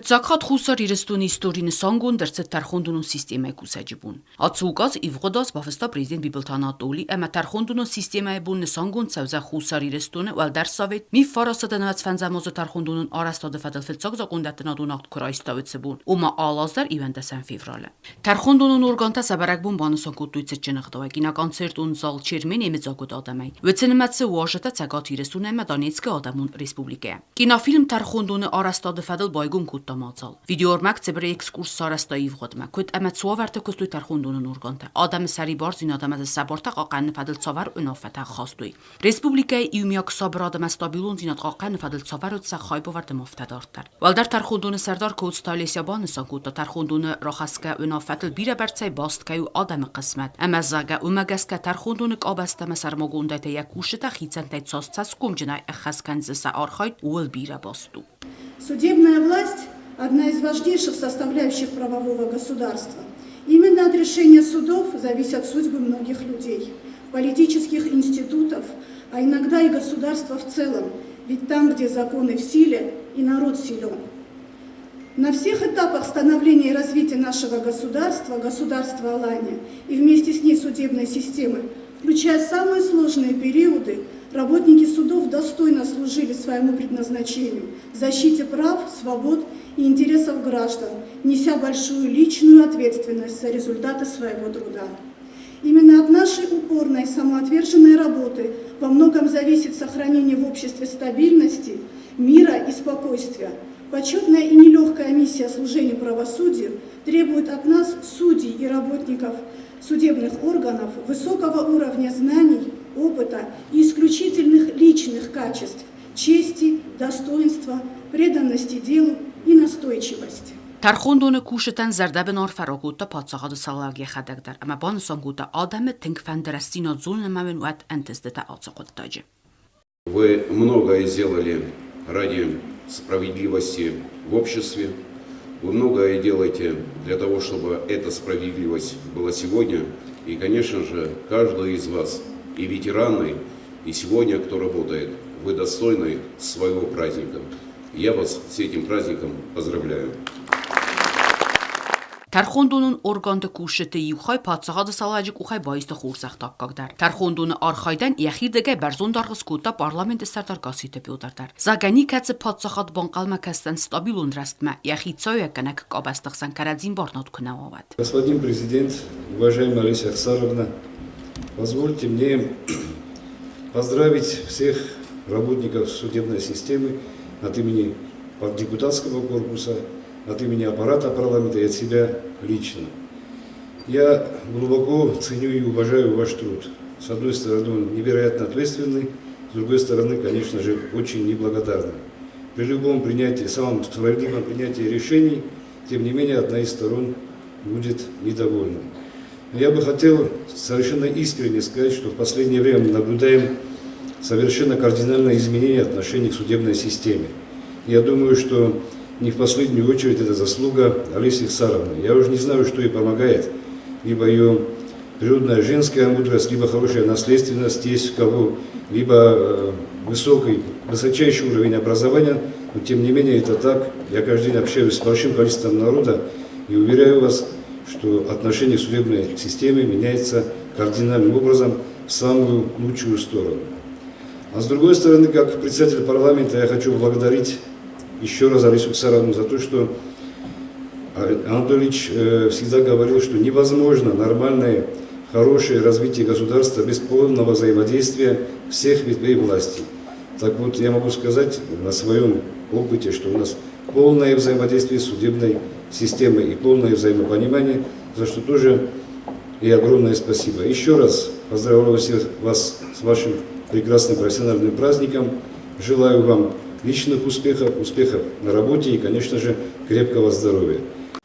Фыццаг хатт Хуссар Ирыстоны историйы нысангонд ӕрцыд тӕрхондонон системӕйы кусӕджы бон. Ацы указ ивгъуыд аз бафыста президент Бибылты Анатоли ӕмӕ тӕрхондонон системӕйы бон нысангонд цӕудзӕн Хуссар Ирыстоны Уӕлдӕр Совет миффарасады 95 азы тӕрхондонон арӕзтады фӕдыл фыццаг закъондӕттынадон акт куы райста, уыцы бон, ома алы аз дӕр 21 февралы. Тӕрхондонон органтӕ сӕ бӕрӕгбон банысан кодтой цытджын ӕгъдауӕй киноконцертон зал Чермен йемыдзаг уыд адӕмӕй. Уыцы нымӕцы уазджытӕ Цӕгат Ирыстон ӕмӕ Донецкы Адӕмон Республикӕйӕ. Кинофильм тӕрхондоны арӕзтады фӕдыл байгом кодта мадзал. Видеоӕрмӕг цыбыр экскурс сарӕзта ивгъуыдмӕ, куыд ӕмӕ цуавӕрты куыстой тӕрхондонон органтӕ, адӕмы сӕрибардзинад ӕмӕ дзы сӕ бартӕ хъахъхъӕныны фӕдыл цавӕр уынаффӕтӕ хастой. Республикӕйы иумиаг сабырад ӕмӕ стабилондзинад хъахъхъӕныны фӕдыл цавӕр уыд сӕ хайбавӕрд ӕмӕ афтӕ дарддӕр. Уӕлдӕр тӕрхондоны сӕрдар Коцты Олеся банысан кодта, тӕрхондоны рахӕсгӕ уынаффӕтыл бирӕбӕрцӕй баст кӕй у адӕмы хъысмӕт, ӕмӕ, зӕгъгӕ, уымӕ гӕсгӕ тӕрхондоны къабӕзтӕ ӕмӕ сӕрмагондӕй та йӕ кусджытӕ хицӕнтӕй цас цӕсгомджынӕй ӕххӕст кӕндзы сӕ архайд, ууыл бирӕ баст у. Судебная власть – одна из важнейших составляющих правового государства. Именно от решения судов зависят судьбы многих людей, политических институтов, а иногда и государства в целом, ведь там, где законы в силе, и народ силен. На всех этапах становления и развития нашего государства, государства Алания, и вместе с ней судебной системы, включая самые сложные периоды, работники судов достойно служили своему предназначению – защите прав, свобод и интересов граждан, неся большую личную ответственность за результаты своего труда. Именно от нашей упорной, самоотверженной работы во многом зависит сохранение в обществе стабильности, мира и спокойствия. Почетная и нелегкая миссия служения правосудию требует от нас, судей и работников судебных органов, высокого уровня знаний, опыта и исключительных личных качеств – чести, достоинства, преданности делу и настойчивости. Тӕрхондоны кусджытӕн зӕрдӕбын арфӕ ракодта паддзахады сӕргълӕууӕг йӕхӕдӕг дӕр ӕмӕ банысан кодта, адӕмы тынг фӕнды рӕстдзинад зонын ӕмӕ уын уӕд ӕнтыстытӕ ацы хъуыддаджы. Вы многое сделали ради справедливости в обществе. Вы многое делаете для того, чтобы эта справедливость была сегодня. И, конечно же, каждый из вас, и ветераны, и сегодня, кто работает, вы достойны своего праздника. Я вас с этим праздником поздравляю. Тӕрхондонон органты кусджыты иу хай паддзахады салӕджы къухӕй баисты хорзӕхты аккаг дӕр. Тӕрхондоны архайдӕн йӕхирдыгӕй бӕрзонд аргъ скодта парламенты сӕрдар Гасситы Петр дӕр. Зӕгъгӕ, никӕцы паддзахад банхъӕлмӕ кӕсдзӕн стабилон рӕзтмӕ, йӕ хицауиуӕггӕнӕг къабӕзты хсӕн кӕрӕдзин бӕрнад куы нӕ уа, уӕд. Господин президент, уважаемая Олеся Ахсаровна, позвольте мне поздравить всех работников судебной системы от имени депутатского корпуса, от имени аппарата парламента и от себя лично. Я глубоко ценю и уважаю ваш труд. С одной стороны, он невероятно ответственный, с другой стороны, конечно же, очень неблагодарный. При любом принятии, самом справедливом принятии решений, тем не менее, одна из сторон будет недовольна. Но я бы хотел совершенно искренне сказать, что в последнее время мы наблюдаем совершенно кардинальное изменение отношений к судебной системе. Я думаю, что не в последнюю очередь это заслуга Олеси Саровны. Я уже не знаю, что ей помогает. Либо ее природная женская мудрость, либо хорошая наследственность есть в кого, либо высокий, высочайший уровень образования. Но тем не менее это так. Я каждый день общаюсь с большим количеством народа и уверяю вас, что отношение к судебной системе меняется кардинальным образом в самую лучшую сторону. А с другой стороны, как председатель парламента, я хочу поблагодарить еще раз Олесю Ксаровну за то, что Анатолий Ильич всегда говорил, что невозможно нормальное, хорошее развитие государства без полного взаимодействия всех ветвей власти. Так вот, я могу сказать на своем опыте, что у нас полное взаимодействие с судебной системой и полное взаимопонимание, за что тоже и огромное спасибо. Еще раз поздравляю всех вас с вашим прекрасным профессиональным праздником. Желаю вам личных успехов, успехов на работе и, конечно же, крепкого здоровья.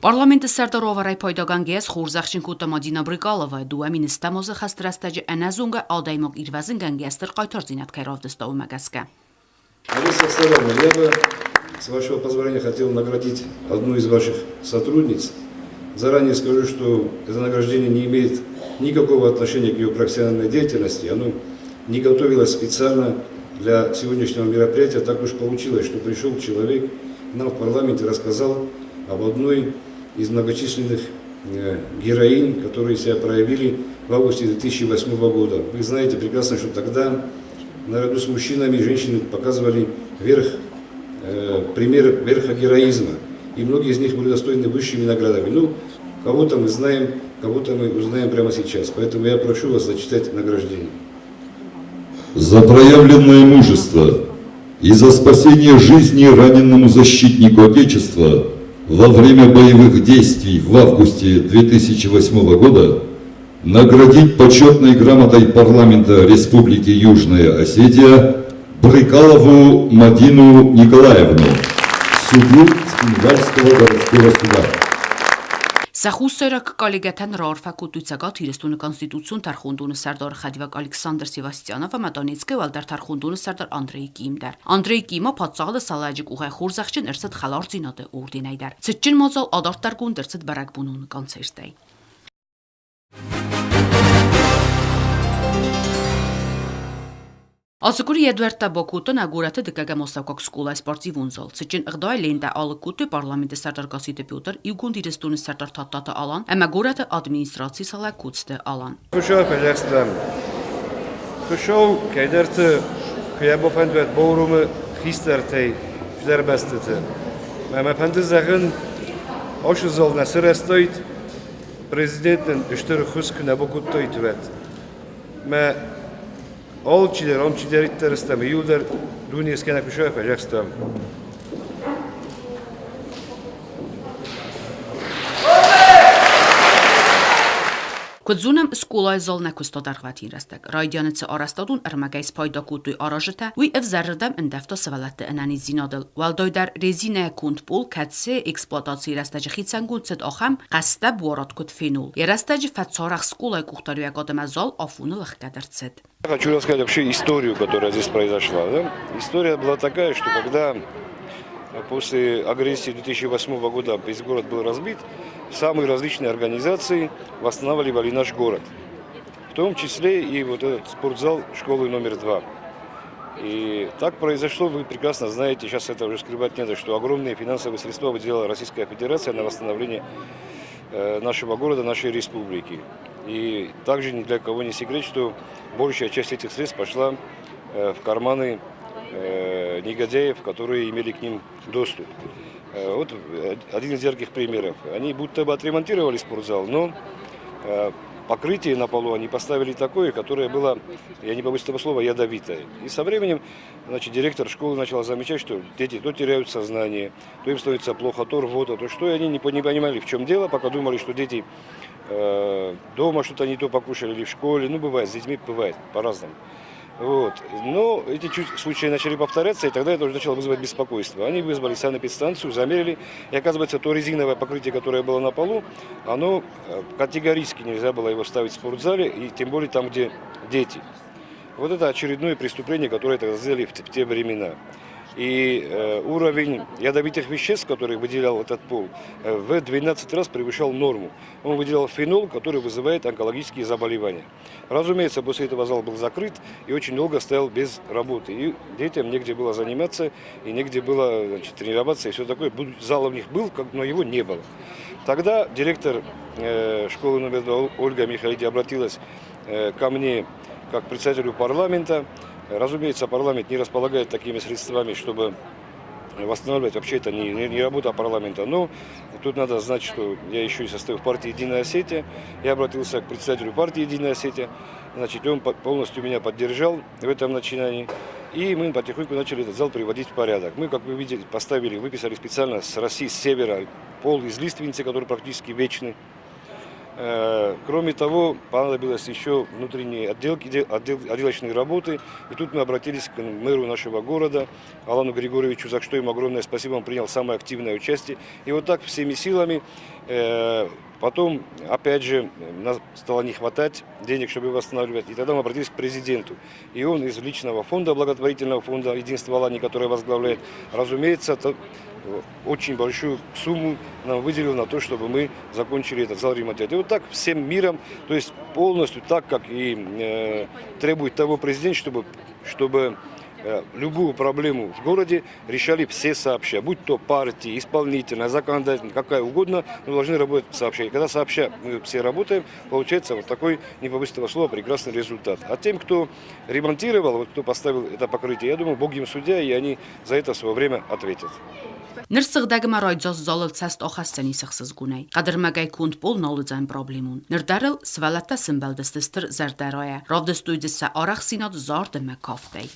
Парламенты сӕрдар уавӕрӕй пайдагӕнгӕйӕ схорзӕхджын кодта Мадина Брыкаловайы 2 010 азы хӕсты рӕстӕджы ӕнӕзонгӕ адӕймаг ирвӕзынгӕнгӕйӕ стыр хъайтардзинад кӕй равдыста, уымӕ гӕсгӕ. Олеся Ахсаровна, я бы, с вашего позволения, хотел наградить одну из ваших сотрудниц. Заранее скажу, что это награждение не имеет никакого отношения к ее профессиональной деятельности. Оно не готовилось специально для сегодняшнего мероприятия. Так уж получилось, что пришел человек нам в парламенте рассказал об одной из многочисленных героинь, которые себя проявили в августе 2008 года. Вы знаете прекрасно, что тогда наряду с мужчинами женщины показывали пример верха героизма. И многие из них были достойны высшими наградами. Ну, кого-то мы знаем, кого-то мы узнаем прямо сейчас. Поэтому я прошу вас зачитать награждение. За проявленное мужество и за спасение жизни раненому защитнику Отечества во время боевых действий в августе 2008 года наградить почетной грамотой парламента Республики Южная Осетия Брыкалову Мадину Николаевну, судью Цхинвальского городского суда. Сӕ хуссайраг коллегӕтӕн раарфӕ кодтой Цӕгат Ирыстоны Конституцион тӕрхондоны сӕрдары хӕдивӕг Александр Севастьянов ӕмӕ Донецкы уӕлдӕр тӕрхондоны сӕрдар Андрей Ким дӕр. Андрей Кима паддзахады салӕджы къухӕй хорзӕхджын ӕрцыд Хӕлардзинады орденӕй дӕр. Цытджын мадзал адарддӕргонд ӕрцыд бӕрӕгбонон концертӕй. Ацы къуыри йӕ дуӕрттӕ бакодта нӕ горӕты дыккӕгӕм астӕуккаг скъолайы спортивон зал. Цытджын ӕгъдауӕй лентӕ алыг кодтой парламенты сӕрдар Гасситы Петр, Иугонд Ирыстоны сӕрдар Тадтаты Алан ӕмӕ горӕты администрацийы салӕг Коцты Алан. Хуыцау фӕдзӕхстам. Хуыцау кӕйдӕрты куы йӕ бафӕндуӕд Боурумы хистӕртӕй фылдӕр бӕстӕты. Мӕ мӕ фӕнды зӕгъын, ацы зал нӕ сырӕзтаид, президент нын стыр ӕххуыс куы нӕ бакодтаид, уӕд. Мӕ алчидӕр, ам чидӕриддӕр стӕм, иуылдӕр дуне скӕнӕг куы сӕфӕзӕхстам. Куыд зонӕм, скъолайы зал нӕ куыста дӕргъвӕтин рӕстӕг. Райдианы цы арӕзтадон ӕрмӕгӕй спайда кодтой аразджытӕ, уый ӕвзӕрырдӕм ӕндӕвта сывӕллӕтты ӕнӕниздзинадыл. Уӕлдайдӕр резинӕйӕ конд пъол, кӕцы эксплуатацийы рӕстӕджы хицӕнгонд цыд ахӕм хъӕстӕ буарад куыд фенол. Йӕ рӕстӕджы фӕцарӕх скъолайы къухдариуӕгад ӕмӕ зал афоныл ӕхгӕд ӕрцыд. Хочу рассказать вообще историю, которая здесь произошла. Да? История была такая, что когда после агрессии 2008 года весь город был разбит, самые различные организации восстанавливали наш город. В том числе и вот этот спортзал школы номер 2. И так произошло, вы прекрасно знаете, сейчас это уже скрывать не надо, что огромные финансовые средства выделила Российская Федерация на восстановление нашего города, нашей республики. И также ни для кого не секрет, что большая часть этих средств пошла в карманы негодяев, которые имели к ним доступ. Вот один из ярких примеров. Они будто бы отремонтировали спортзал, но покрытие на полу они поставили такое, которое было, я не побоюсь этого слова, ядовитое. И со временем, значит, директор школы начала замечать, что дети то теряют сознание, то им становится плохо, то рвота, то что. И они не понимали, в чем дело, пока думали, что дети дома что-то не то покушали или в школе. Ну, бывает, с детьми бывает по-разному. Вот. Но эти случаи начали повторяться, и тогда это уже начало вызывать беспокойство. Они вызвали санэпидстанцию, замерили, и оказывается, то резиновое покрытие, которое было на полу, оно категорически нельзя было его ставить в спортзале, и тем более там, где дети. Вот это очередное преступление, которое тогда сделали в те времена. И уровень ядовитых веществ, который выделял этот пол, в 12 раз превышал норму. Он выделял фенол, который вызывает онкологические заболевания. Разумеется, после этого зал был закрыт и очень долго стоял без работы. И детям негде было заниматься, и негде было, значит, тренироваться, и все такое. Зал у них был, но его не было. Тогда директор школы номер 2 Ольга Михайлиди обратилась ко мне как председателю парламента. Разумеется, парламент не располагает такими средствами, чтобы восстанавливать. Вообще это не работа парламента. Но тут надо знать, что я еще и состою в партии «Единая Осетия». Я обратился к председателю партии «Единая Осетия». Значит, он полностью меня поддержал в этом начинании. И мы потихоньку начали этот зал приводить в порядок. Мы, как вы видите, поставили, выписали специально с России, с севера пол из лиственницы, который практически вечный. Кроме того, понадобилось еще внутренние отделочные работы. И тут мы обратились к мэру нашего города Алану Григорьевичу, за что ему огромное спасибо, он принял самое активное участие. И вот так всеми силами, потом, опять же, нас стало не хватать денег, чтобы восстанавливать. И тогда мы обратились к президенту. И он из личного фонда, благотворительного фонда «Единство Алании», который возглавляет, разумеется, очень большую сумму нам выделил на то, чтобы мы закончили этот зал ремонтировать. И вот так всем миром, то есть полностью так, как и требует того президент, чтобы Любую проблему в городе решали все сообща, будь то партии, исполнительная, законодательная, какая угодно, но должны работать сообща. И когда сообща мы все работаем, получается вот такой, не побоюсь этого слова, прекрасный результат. А тем, кто ремонтировал, вот кто поставил это покрытие, я думаю, Бог им судья, и они за это в свое время ответят. Ныр сыгъдӕг ӕмӕ райдзаст залыл цӕст ахӕсдзӕнис ӕхсызгонӕй. Хъӕдырмӕгӕй конд пъол нал уыдзӕн проблемон. Ныр дӕр ыл сывӕллӕттӕ сӕмбӕлдысты стыр зӕрдӕрайӕ, равдыстой дзы сӕ арӕхстдзинад зард ӕмӕ кафтӕй.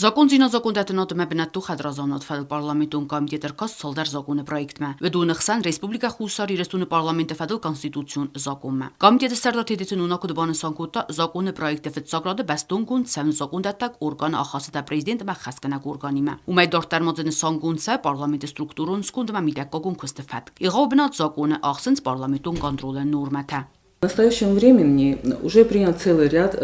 Закондзинад закондӕттынад ӕмӕ бынӕттон хӕдразамынады фӕдыл парламентон комитет ӕркаст цалдӕр законы проектмӕ. Уыдоны хсӕн Республикӕ Хуссар Ирыстоны парламенты фӕдыл конституцион законмӕ. Комитеты сӕрдар Тедеты Нуна куыд банысан кодта, законы проекты фыццаг рады бӕстонгонд цӕуынц закондӕттӕг органы ахастытӕ президент ӕмӕ ӕххӕстгӕнӕг органимӕ. Уымӕй дарддӕр ма дзы нысангонд цӕуы парламенты структурон сконд ӕмӕ мидӕггагон куысты фӕтк. Егъау бынат законы ахсынц парламентон контролы нормӕтӕ. В настоящем времени уже принят целый ряд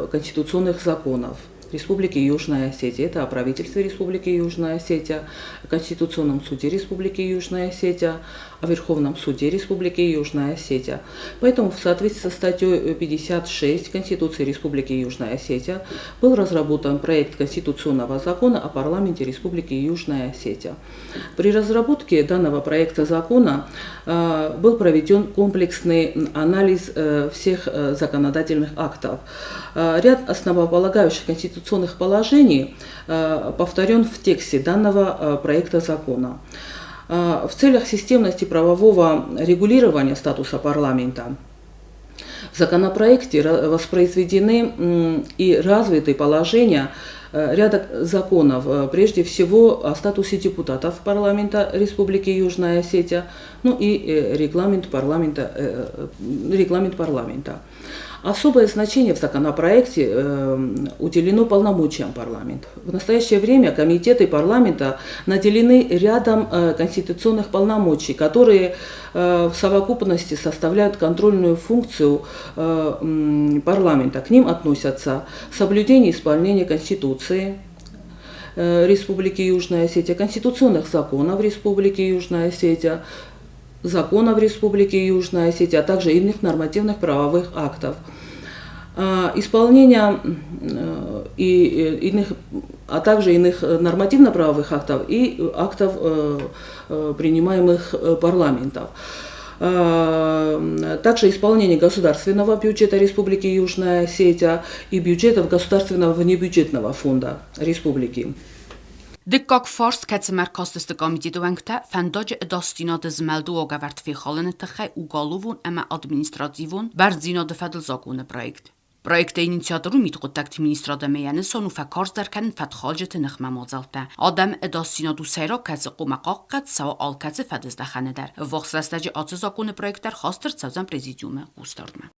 конституционных законов Республики Южная Осетия. Это о правительстве Республики Южная Осетия, о Конституционном суде Республики Южная Осетия, о Верховном суде Республики Южная Осетия. Поэтому в соответствии со статьей 56 Конституции Республики Южная Осетия был разработан проект Конституционного закона о парламенте Республики Южная Осетия. При разработке данного проекта закона был проведен комплексный анализ всех законодательных актов. Ряд основополагающих конституционных положений повторен в тексте данного проекта закона. В целях системности правового регулирования статуса парламента в законопроекте воспроизведены и развиты положения ряда законов, прежде всего о статусе депутатов парламента Республики Южная Осетия, ну и регламент парламента. Регламент парламента. Особое значение в законопроекте уделено полномочиям парламента. В настоящее время комитеты парламента наделены рядом конституционных полномочий, которые в совокупности составляют контрольную функцию парламента. К ним относятся соблюдение и исполнение Конституции Республики Южная Осетия, конституционных законов Республики Южная Осетия, законов Республики Южная Осетия, а также иных нормативных правовых актов. Исполнение и иных, а также иных нормативно-правовых актов и актов, принимаемых парламентов. Также исполнение государственного бюджета Республики Южная Осетия и бюджетов государственного внебюджетного фонда Республики. Дыккаг фарст, кӕцымӕ ӕркастысты комитеты уӕнгтӕ, фӕндаджы ӕдасдзинады змӕлды уагӕвӕрд фехалыны тыххӕй уголовон ӕмӕ административон бӕрндзинады фӕдыл законы проект. Проекты инициатор у мидхъуыддӕгты министрад ӕмӕ йӕ нысан у фӕкарздӕр кӕнын фӕткхалджыты ныхмӕ мадзӕлттӕ. Адӕмы ӕдасдзинад у сӕйраг, кӕцы хъуамӕ хъахъхъӕд цӕуа алкӕцы фӕдыздӕхӕны дӕр. Ӕввахс рӕстӕджы ацы законы проект дӕр хаст ӕрцӕудзӕн президиумы хъусдардмӕ.